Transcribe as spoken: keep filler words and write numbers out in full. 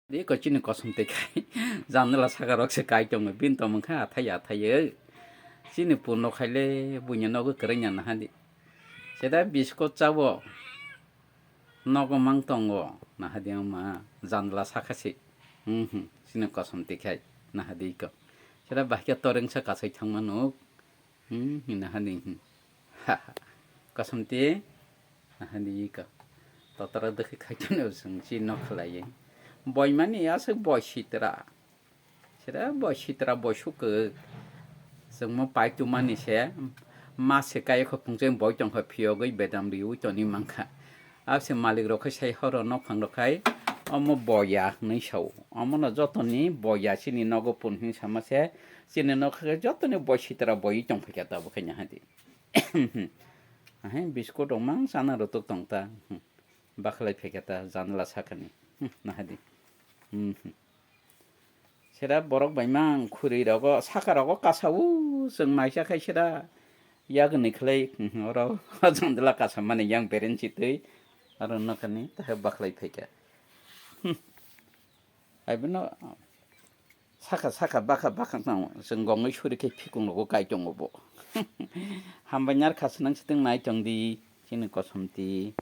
Di ko chini kosom twi khai. Janala saka rok se kai tongo. Bini tongmung kha athai athai. Chini pun no khai le buini nogo kwrwngya naha di. Sida biskot chawo. Nogo mang tongo. Naha di ma janala saka se. Hmm, hmm. Chini kosom twi khai. Naha di ko. Sida bahya toreng sa kasai thangma nuk. Hmm, hina hani, hmm. Ha, ha. Kasam ti? Hani ka. Totara dekhi khaitune usung chi nok khlai. Boy mani asuk boy sitra. Sira boy sitra boy suk. Sungmo pai tu mani se. Ma se kai kho phungse boy tong kho phiyogoi bedam riu toni mangkha. Abse malik rok khai sai horo nok phang rok khai. Omo boya hinui sao. Omo no jotoni boya chini nogo pun hin sama se. Chini nok khai jotoni boy sitra boy tong phai kha tabuk khai nahadi. Ahai biskot rok mang sana rotok tong ta. Bakhlai phai kha ta janala sakani. Nahadi. Sera borok bai mang khuri rogo saka rogo kasau chwng maisa khai sera yagni khlai oro janala kasa mani yang beren chitwi aro nokani ta bakhlai phai kha. Aibino saka saka baka baka tang chwng gongwi suri khe phikung rogo kai tongo bo. Hambai nar kha swnang sitwng nai tong di chini kosom ti.